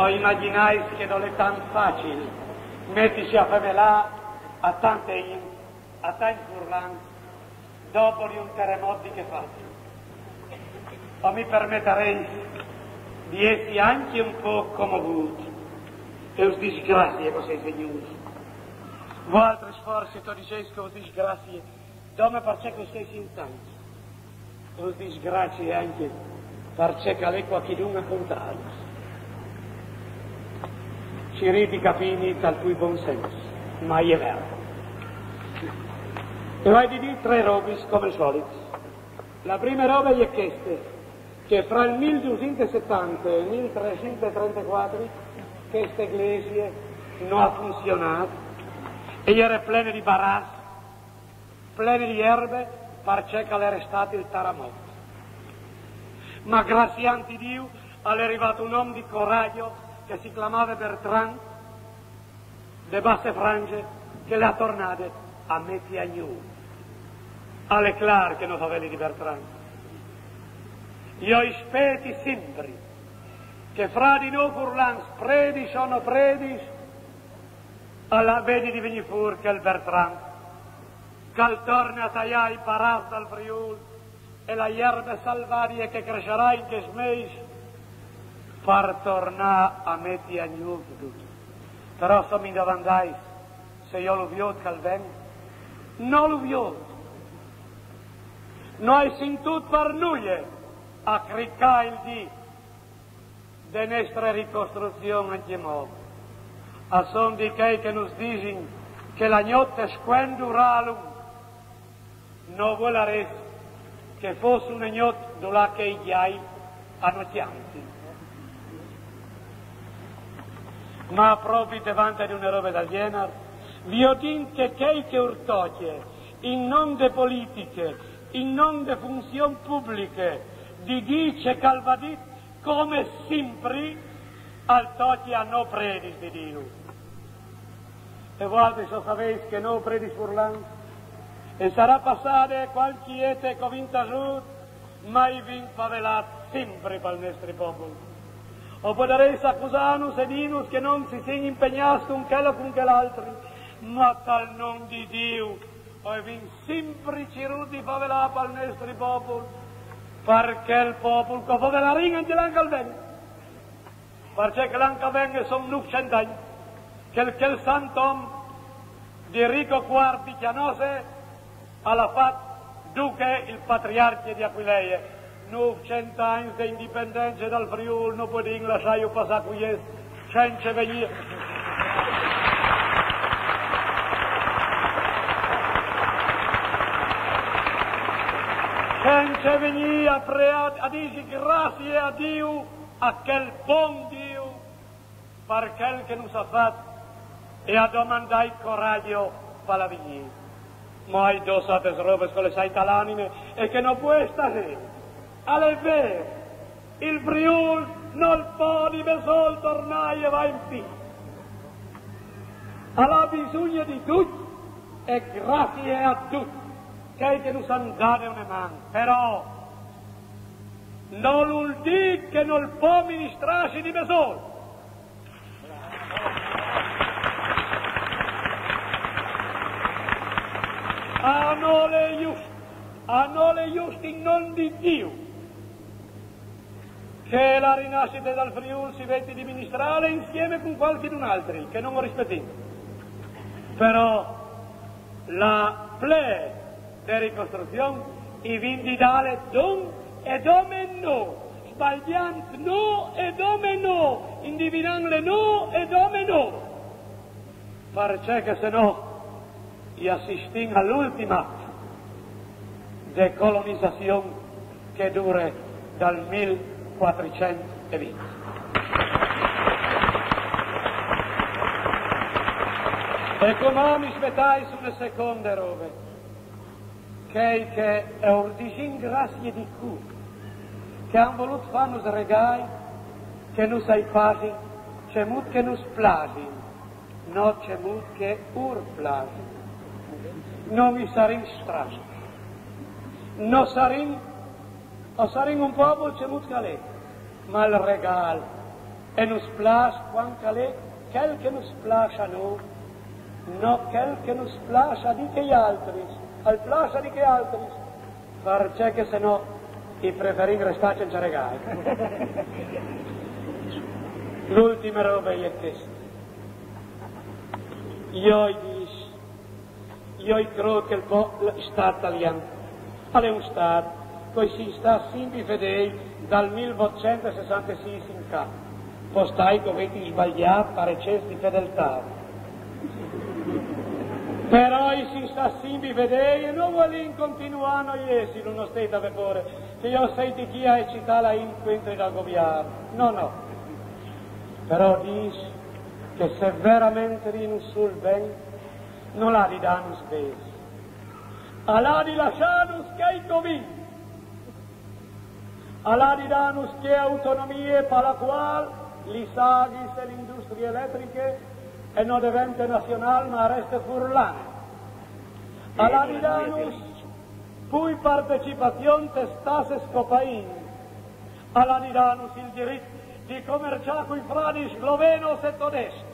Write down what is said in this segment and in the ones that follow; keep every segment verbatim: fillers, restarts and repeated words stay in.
O imaginais che nol è tant facil metisi a fevelâ a tante int, a tancj furlans, dopo di un teremot di chê fate. O mi permetarês di jessi ancje un pôc comovût pe lis disgraciis che o soi vignûts. Voaltris forsit o disês che o disgracie dome parcè che o soi in tancj. O disgracie ancje parcè che al è cualchidun a contâlis. Cirît di capîmi tal plui bon sens, ma e je vere. E o ai di dî trê robis come al solit. La prime robe e je cheste, che fra il mil dusinte e setante e il mil tresinte e trentecuatri cheste glesie no à funzionât, e e jere plene di baraçs, plene di jerbe, parcè che al jere stât il taramot. Ma graciant Diu al è rivât un om di coragjo che si clamave Bertrand, de Basse Frange, che le à tornade a meti a gnûf. Al è clâr che no feveli di Bertrand. Jo i speti simpri che fra di nô furlans, predis o no predis, al vedi di vignî fûr chel Bertrand, che al torne a taiâ i baraçs dal Friûl e la jerbe salvadie che e cresserà in chescj mês, par tornâ a meti a gnûf dut. Però se o mi domandais se jo lu viôt che al ven, no lu viôt. No ai sintût par nuie a cricâ il dì de nestre ricostruzion ancjemò. A son di chei che nus disin che la gnot e scuen durâ a lunc, no volarès che e fos une gnot dulà che i gjai a no cjantin. Ma propit devante di une robe dal gjenar, viodint che chei che ur tocje, in non de politiche, in non de funzion publiche, di dî ce che al va dit, come simpri, al tocje a nô predis di dîlu. E voaltris o savês che nô predis furlans, e sarà passade cualchi ete che o vin tasût, ma i vin fevelât simpri pal nestri popul. O podarês acusânus e dînus che no si sin impegnâts cun chel o cun chel altri, ma tal non di Diu, o vin simpri cirût di fevelâ pal nestri popul, par chel popul che o fevelarìn ancje l'an che al ven. Parcè che l'an che al ven a son nûfcent agns che chel, chel sant om di Enrico cuart di Cjanose al à fat duche il patriarcje di Aquilee. Nûfcent agns de indipendence dal Friûl no podìn lassâju passâ cuies, cence vignî, cence vignî a preâ, a dî graciis a Diu, a chel bon Diu, par chel che nus à fat e a domandâi coragjo pal avignî. Ma o ai dôs atis robis che o le ai tal anime e che no pues tasê. Al è vêr, il Friûl nol pues di bessôl tornâ a jevâ in pîts. Al à bisugne di ducj e graciis a ducj chei che nus àn dade une man. Però nol vûl dî che nol pues ministrâsi di bessôl. A nol è just, a nol è just in non di Diu che la rinassite dal Friûl si vedi di ministrâle insiemi cun cualchidun altri, che no o rispetìn. Però la plee de ricostruzion i vin di dâle dome e dome nô, sbaliant nô e dome nô, indivinantle nô e dome nô. Parcè che se no i assistìn al ultin at de colonizazion che e dure dal mil cuatricent e vincj. E cumò mi spietais une seconde robe. Chei che ur disìn graciis di cûr, che a àn volût fânus regâi che nus i pasin cemût che nus plasin, no cemût che ur plasin. No i sarìn strascs. No sarìn, o sarìn un popul cemût che al è, ma il regâl E nus plâs cuant che al è chel che nus plâs a nô, no chel che nus plâs a di chei altris, al plâs a di chei altris, parcè che se no i preferìn restâ cence regâi. L'ultime robe e je cheste. Jo i dîs, jo i crôt che il po-, il stât talian al è un stât che i sin stâts simpri fedêi dal mil votcent e sessantesîs in ca. Pò stâi che o vês sbaliât par ecès di fedeltât. Però i sin stâts simpri fedêi e no volìn continuâ a no jessi, no stait a vê pôre, che jo o sedi chi a ecitâ la int cuintri dal goviarn. No, no. Però o dîs che se verementri nus vûl ben, nol à di dânus bêçs. Al à di lassânus chei che o vin. Al à di dânus chê autonomie par la cuâl lis aghis e la industrie eletriche e no devente nazionâl, ma e reste furlane. Al à di dânus plui partecipazion tes tasses che o paìn. Al à di dânus il dirit di comerciâ cui fradis slovenos e todescs.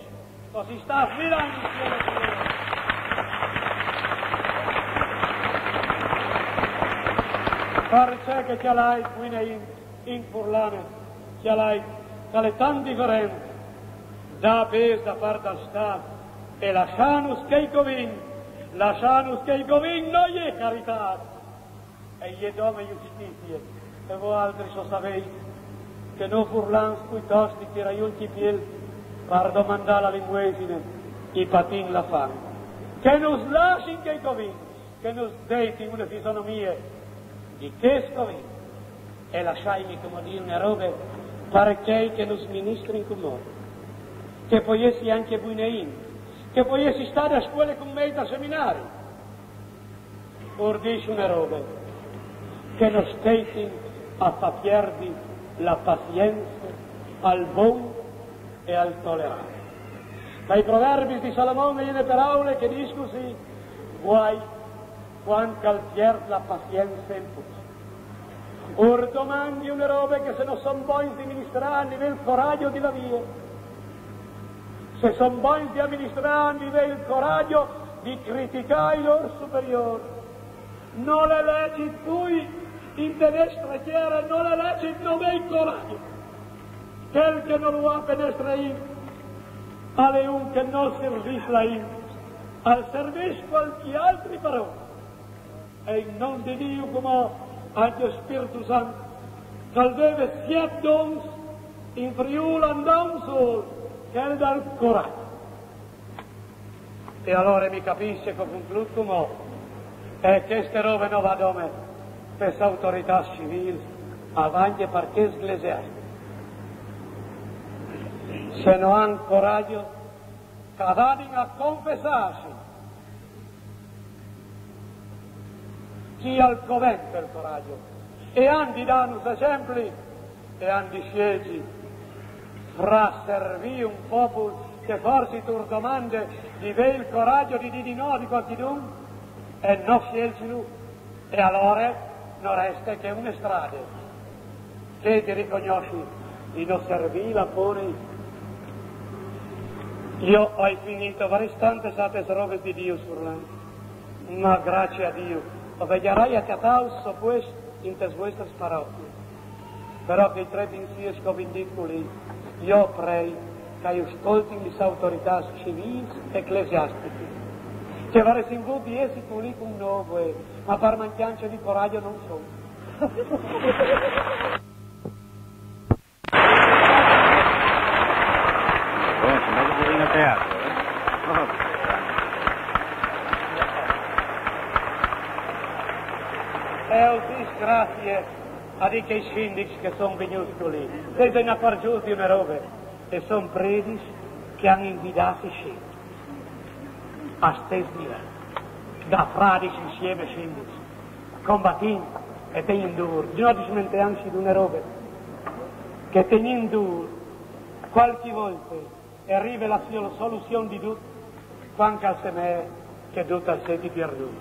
O sin stâts mil agns insiemi. Parcè che cjalait, cuindi, in, in furlan, cjalait, che al è tant diferent dâ bêçs da part dal stât e lassânus chei che o vin, lassânus chei che o vin, no je caritât. E je dome justizie. E voaltris o savês che nô furlans, pluitost di tirâ jù il cjipiel par domandâ la limuesine, i patìn la fam. Che nus lassin chei che o vin, che nus deitin une fisonomie di chês che o vin. E lassaitmi cumò dî une robe par chei che nus ministrin cumò, che pò jessi ancje buine int, che pò jessi stade a scuele cun me tal seminari. Ur dîs une robe, che no steitin a fâ pierdi la pazience al bon e al tolerant. Tai proverbis di Salomon e je une peraule che e dîs cussì: guai cuant che al piert la pazience un pôc. Ur domandi une robe, che se no son bogns di ministrâ, a nivei il coragjo di lâ vie. Se son bogns di aministrâ, a nivei il coragjo di criticâ i lôr superiôrs. Nol è lecit plui inte nestre tiere, nol è lecit, no vê coragjo. Chel che nol à pe nestre int al è un che nol servìs la int, al servìs cualchi altri paron. E in non di Diu cumò, ancje Spirtu Sant, che al veve siet dons, in Friûl a 'nd à un sôl, chel dal coragjo. E alore mi capìs che o conclût cumò. E cheste robe no va dome pes autoritâts civîls, e va ancje par chês eclesiastichis. Se no àn coragjo, che a vadin a confessâsi. Chi al covente il coragjo. E àn di dânus esempli, e àn di sielzi fra servî un popul che forsit ur domande di vê il coragjo di dî di no a di cualchidun, e no sielzilu, e alore no reste che une strade, chê di ricognossi di no servî la pôre. Jo o ai finît, o varès tantes ates robes di dî, furlans, ma graciis a Diu, o vegnarai a cjatâus sù puest intes vuestris parochiis. Però chei trê pinsîrs che o vin dit culì, jo o prei che ju scoltin lis autoritâts civîls e eclesiastichis, che a varessin vût di jessi culì cun nô, ma par mancjance di coragjo no 'nt son. Bon, si mette pure in teatro, eh? E o dîs graciis a di chei sindics che a son vignûts culì, se a son inacuarzûts di une robe, e a son predis che a àn invidât i sindics a stès dî, da fradis insiemi sindics, combatìn e tegnìn dûr, di no dismenteânsi di une robe, che tegnint dûr, cualchi volte e rive la soluzion di dut, cuant che al semee che dut al sedi pierdût.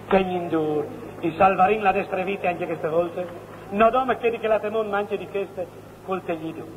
Tegnìn dûr, i salvarìn la nestre vite ancje cheste volte, no dome chê di chel altre mont, ma ancje di cheste, cul tegnî dûr.